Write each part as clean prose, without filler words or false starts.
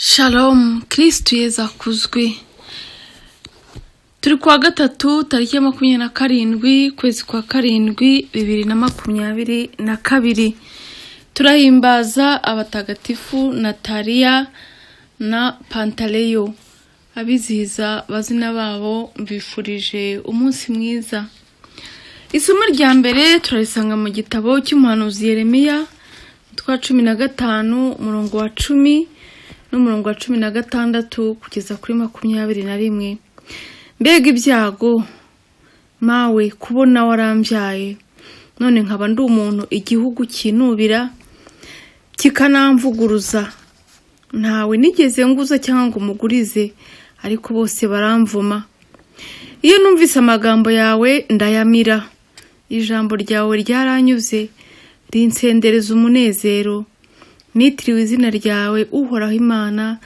Shalom, Kristu Yezu akuzwe. Turi kuwa gatatu, tariki ya 27, ukwezi kwa karindwi, 2022. Turahimbaza abatagatifu Nataliya na Pantaleyo. Abizihiza abazina babo mbifurije umunsi mwiza. Isomo rya mbere turarisanga mu gitabo cy'umuhanuzi Yeremiya, umutwe wa 15, umurongo wa 10 n'umurongo wa 16 kugeza kuri 21. Mbega ibyago mawe kubona warambyaye, none nkaba ndi umuntu igihugu kinubira kikanamvuguruza. Ntawe nigeze nguza cyangwa ngo mugurize, ariko bose baramvuma. Iyo numvise amagambo yawe ndayamira, ijambo ryawe ryaranyuze rinsendereza umunezero. Nitiriwe izina ryawe, Uhoraho Imana,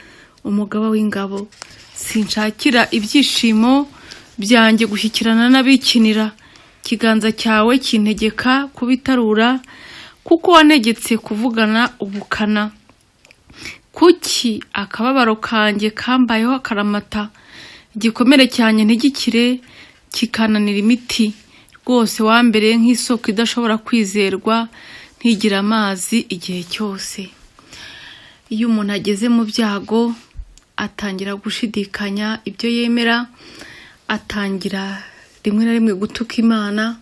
umugaba w'ingabo. Sinshakira ibyishimo byanjye gushyikirana n'abikinira. Ikiganza cyawe kintegeka kubitarura, kuko wantegetse kuvugana ubukana. Kuki akababaro kanjye kambayeho akaramata, igikomere cyanjye ntigikire kikananira imiti? Rwose wambereye nk'isoko idashobora kwizerwa, ntigira amazi igihe cyose. Iyo umuntu ageze mu byago atangira gushidikanya ibyo yemera, atangira rimwe na rimwe gutuka Imana,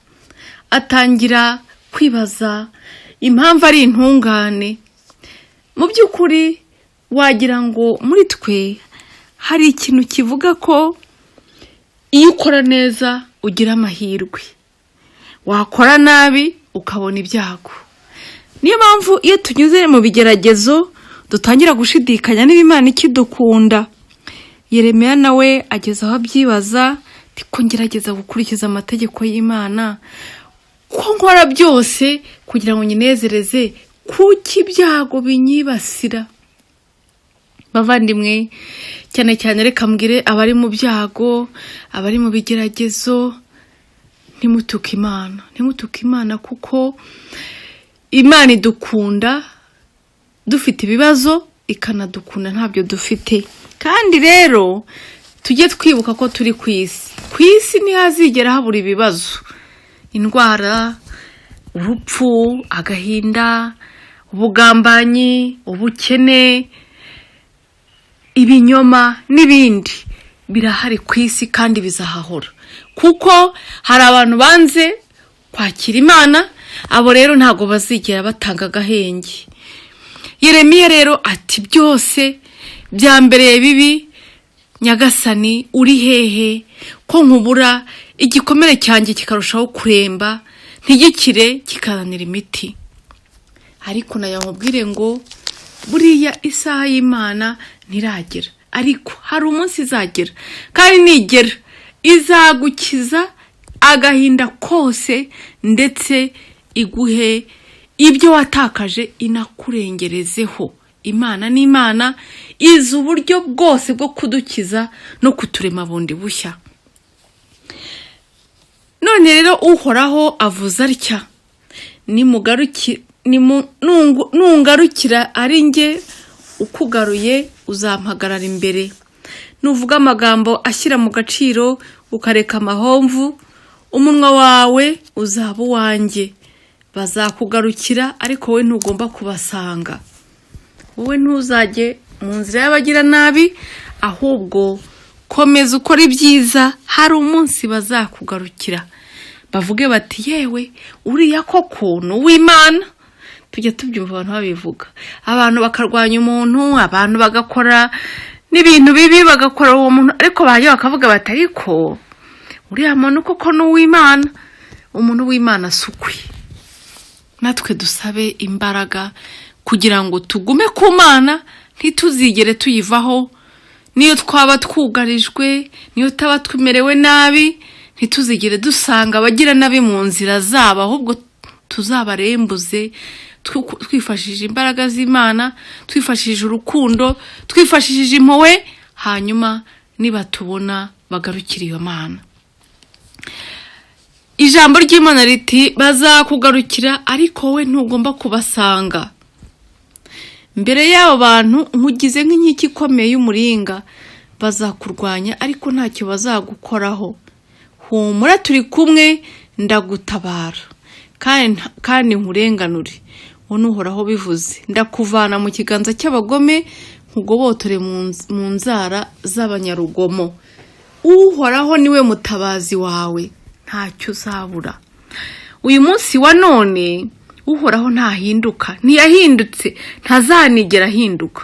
atangira kwibaza impamvu ari intungane. Mu by'ukuri wagira ngo muri twe hari ikintu kivuga ko iyo ukora neza ugira amahirwe, wakora nabi ukabona ibyago. Niyo mpamvu iyo tunyuze mu bigeragezo dutangira gushidikanya niba Imana ikidukunda. Yeremiya nawe ageze aho abyibaza, ko ngerageza gukurikiza amategeko y'Imana, ko nkora byose kugira ngo nyinezereze, kuki ibyago binyibasira? Bavandimwe, cyane cyane reka mbwire abari mu byago, abari mu bigeragezo, ntimutuke Imana, ntimutuke Imana, kuko Imana idukunda dufite ibibazo, ikanadukunda ntabyo dufite. Kandi rero tujye twibuka ko turi ku isi. Ku isi ntihazigera habura ibibazo: indwara, urupfu, agahinda, ubugambanyi, ubukene, ibinyoma n'ibindi birahari ku isi kandi bizahahora, kuko hari abantu banze kwakira Imana. Abo rero ntabwo bazigera batanga agahenge. Yeremiya rero ati: "Byose byambereye bibi. Nyagasani, uri hehe ko nkubura, igikomere cyanjye kikarushaho kuremba, ntigikire kikananira imiti?" Ariko nayo nkubwire ngo buriya isaha y'Imana ntiragera, ariko hari umunsi izagera, kandi nigera izagukiza agahinda kose, ndetse iguhe ibyo watakaje, inakurengerezeho. Imana ni Imana, izi uburyo bwose bwo kudukiza no kuturema bundi bushya. None rero Uhoraho avuze atya: "Nungarukira ari njye ukugaruye, uzampagarara imbere. Nuvuga amagambo ashyira mu gaciro, ukareka amahomvu, umunwa wawe uzaba uwanjye. Bazakugarukira, ariko wowe ntugomba kubasanga. Wowe ntuzajye mu nzira y'abagiranabi, ahubwo komeza ukora ibyiza. Hari umunsi bazakugarukira, bavuge bati: 'Yewe, uriya koko ni uw'Imana.'" Tujya tubyumva abantu babivuga, abantu bakarwanya umuntu, abantu bagakora n'ibintu bibi, bagakora uwo muntu, ariko bajya bakavuga bati: "Ariko uriya muntu koko ni uw'Imana." Umuntu w'Imana si ukwe. Natwe dusabe imbaraga kugira ngo tugume ku Mana, ntituzigere tuyivaho. Niyo twaba twugarijwe, niyo twaba tumerewe nabi, ntituzigere dusanga abagira nabi mu nzira zabo, ahubwo tuzabarembuze twifashishije imbaraga z'Imana, twifashishije urukundo, twifashishije impuhwe, hanyuma nibatubona bagarukire iyo Mana. Ijambo ry'Imana riti: "Bazakugarukira, ariko wowe ntugomba kubasanga." Mbere y'abo bantu nkugize nk'inkike ikomeye y'umuringa, bazakurwanya ariko ntacyo bazagukoraho. Humura turi kumwe, ndagutabara kandi nkurenganure. Uwo ni Uhoraho bivuze. Ndakuvana mu kiganza cy'abagome, nkugobotore mu nzara z'abanyarugomo. Uhoraho niwe mutabazi wawe, ntacyo uzabura. Uyu munsi wa none Uhoraho ntahinduka, ntiyahindutse, ntazanigera ahinduka.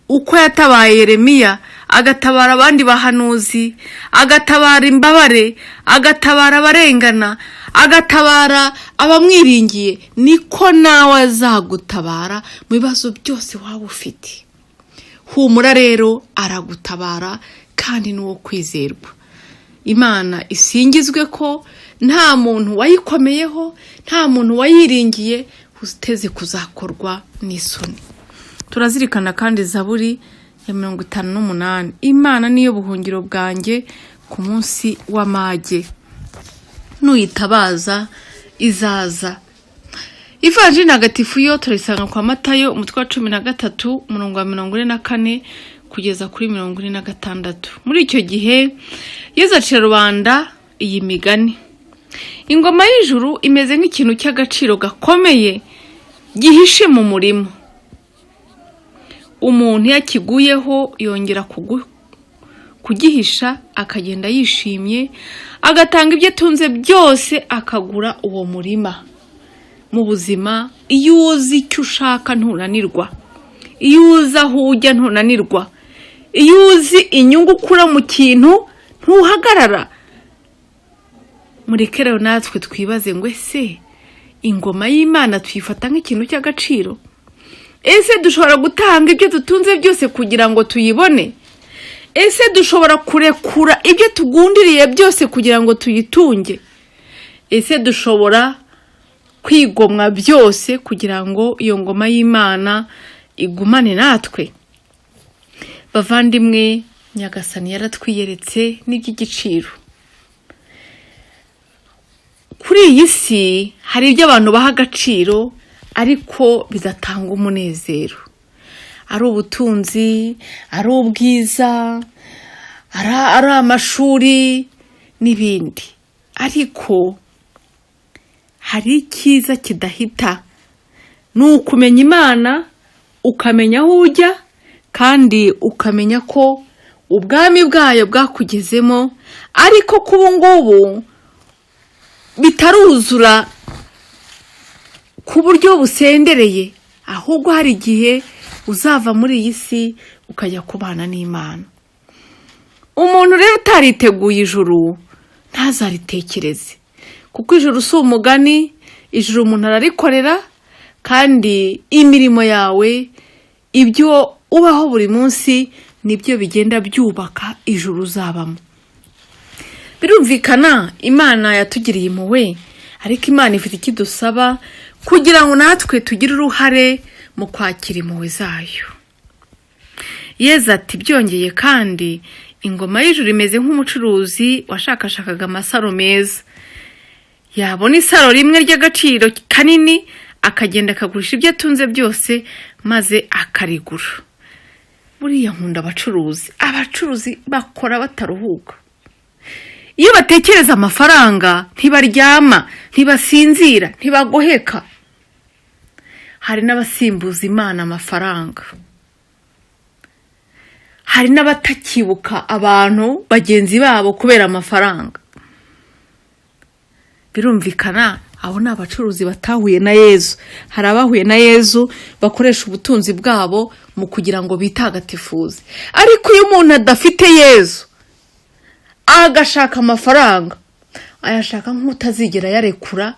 Uko yatabaye Yeremiya, agatabara abandi bahanuzi, agatabara imbabare, agatabara abarengana, agatabara abamwiringiye, niko nawe azagutabara mu bibazo byose waba ufite. Humura rero, aragutabara kandi ni uwo kwizerwa. Imana isingizwe ko nta muntu wayikomeyeho, nta muntu wayiringiye uteze kuzakorwa n'isoni. Turazirikana kandi Zaburi ya 58: "Imana niyo buhungiro bwanjye ku munsi w'amage, nuyitabaza izaza." Ivanjiri ntagatifu yo turayisanga kwa Matayo, umutwe wa 13, umurongo wa 44 kugeza kuri 46. Muri icyo gihe Yezu acira rubanda iyi migani: "Ingoma y'ijuru imeze nk'ikintu cy'agaciro gakomeye gihishe mu murima. Umuntu iyo akiguyeho yongera kugihisha, akagenda yishimye, agatanga ibyo atunze byose akagura uwo murima." Mu buzima, iyo uzi icyo ushaka ntunanirwa, iyo uzi aho ujya ntunanirwa, iyo uzi inyungu ukura mu kintu ntuhagarara. Mureke rero natwe twibaze ngo: ese ingoma y'Imana tuyifata nk'ikintu cy'agaciro? Ese dushobora gutanga ibyo dutunze byose kugira ngo tuyibone? Ese dushobora kurekura ibyo tugundiriye byose kugira ngo tuyitunge? Ese dushobora kwigomwa byose kugira ngo iyo ngoma y'Imana igumane natwe? Bavandimwe, Nyagasani yaratwiyeretse n'iby'igiciro. Kuri iyi si hari ibyo abantu baha agaciro ariko bidatanga umunezero, ari ubutunzi, ari ubwiza, ari amashuri n'ibindi. Ariko hari icyiza kidahita, ni ukumenya Imana, ukamenya aho ujya kandi ukamenya ko ubwami bwayo bwakugezemo, ariko ko ubu ngubu bitaruzura ku buryo busendereye, ahubwo hari igihe uzava muri iyi si ukajya kubana n'Imana. Umuntu rero utariteguye ijuru ntazaritekereze, kuko ijuru si umugani. Ijuru umuntu ararikorera, kandi imirimo yawe, ibyo ubaho buri munsi, nibyo bigenda byubaka ijuru uzabamo. Birumvikana, Imana yatugiriye impuhwe, ariko Imana ifite icyo idusaba kugira ngo natwe tugire uruhare mu kwakira impuhwe zayo. Yezu ati: "Byongeye kandi, ingoma y'ijuru imeze nk'umucuruzi washakashakaga amasaro meza. Yabona isaro rimwe ry'agaciro kanini, akagenda akagurisha ibyo atunze byose maze akarigura." Buriya nkunda abacuruzi. Abacuruzi bakora bataruhuka. Iyo batekereza amafaranga ntibaryama, ntibasinzira, ntibagoheka. Hari n'abasimbuza Imana amafaranga, hari n'abatakibuka abantu bagenzi babo kubera amafaranga. Birumvikana, abo ni abacuruzi batahuye na Yezu. Hari abahuye na Yezu bakoresha ubutunzi bwabo mu kugira ngo bitagatifuze. Ariko iyo umuntu adafite Yezu agashaka amafaranga, ayashaka nk'utazigera yarekura,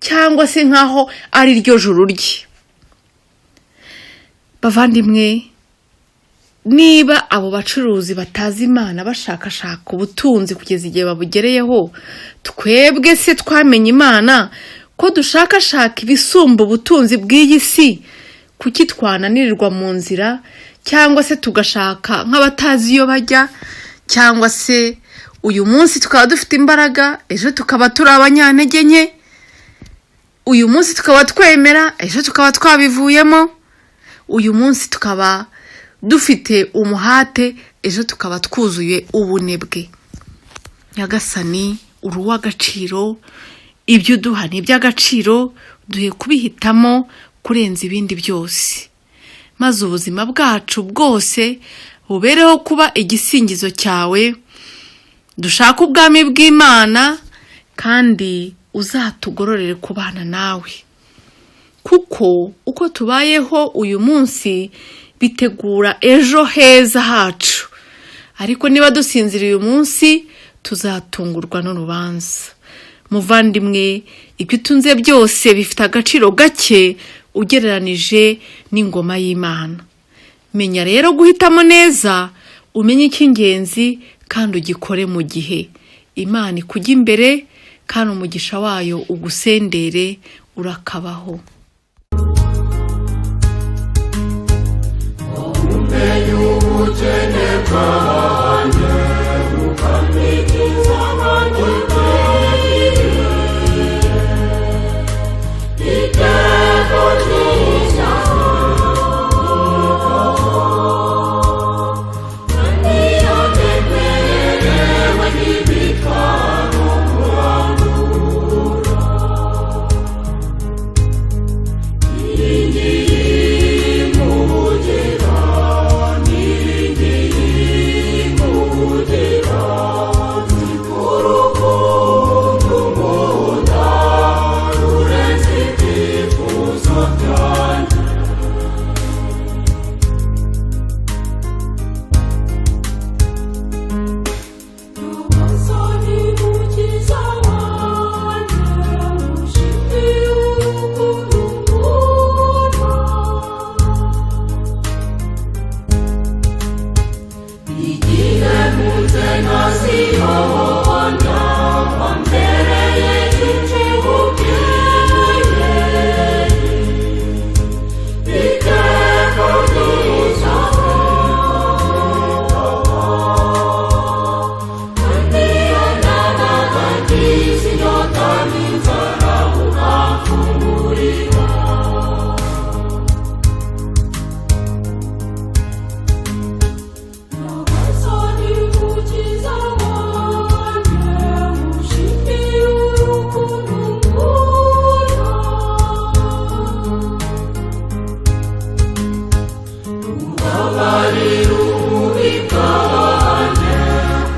cyangwa se nk'aho ari ryo juru rye. Bavandimwe, niba abo bacuruzi batazi Imana bashakashaka ubutunzi kugeza igihe babugereyeho, twebwe se twamenye Imana ko dushakashaka ibisumba ubutunzi bw'iyi si, kuki twananirirwa mu nzira, cyangwa se tugashaka nk'abatazi iyo bajya, cyangwa se uyu munsi tukaba dufite imbaraga, ejo tukaba turi abanyantege nke, uyu munsi tukaba twemera, ejo tukaba twabivuyemo? Uyu munsi tukaba dufite umuhate, ejo tukaba twuzuye ubunebwe. Nyagasani, uri uw'agaciro, ibyo uduha ni iby'agaciro, duhe kubihitamo kurenza ibindi byose, maze ubuzima bwacu bwose bubereho kuba igisingizo cyawe. Dushake ubwami bw'Imana, kandi uzatugororere kubana nawe, kuko uko tubayeho uyu munsi bitegura ejo heza hacu. Ariko niba dusinziriye uyu munsi, tuzatungurwa n'urubanza. Muvandimwe, ibyo utunze byose bifite agaciro gake ugereranije n'ingoma y'Imana. Menya rero guhitamo neza, umenye icy'ingenzi kandi ugikore mu gihe. Imana ikujya imbere kandi umugisha wayo ugusendere. Urakabaho. Umenya ubukene bwanjye, ukampikiza abandi. Iteka ryiza, kandi iyo ndemerewe n'imitwaro kurangura. Niringiye impugira, niringiye impugira, urukundo nkunda rurenze ibyifuzo byanjye. Nyagasani mukiza wanjye, ushimiye urukundo ukunda. Igihe mpunze nkazibona, wambereye igihugu. Iteka ryiza, kandi iyo nabaga ngize inyota n'inzara, ukamfungurira. Nyagasani mukiza wanjye, ushimiye urukundo ukunda. Mbabarira ububi bwanjye,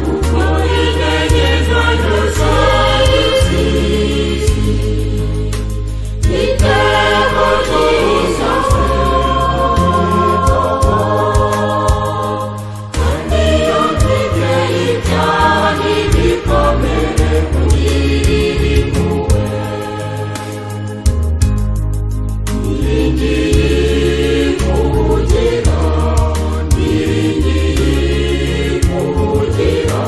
kuko intege zanjye zari zizi. Iteka ryiza, kandi iyo mfite ibyaha n'ibikomere, ungirira impuhwe. Niringiye impugira, niringiye impugira,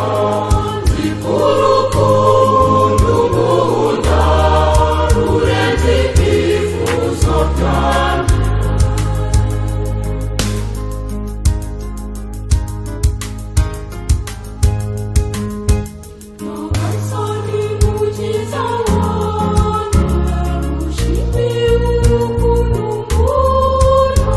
nzi ko urukundo ukunda rurenze ibyifuzo byanjye. Nyagasani mukiza wanjye, ushimiye urukundo ukunda.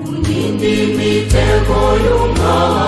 Undinde imitego y'umwanzi.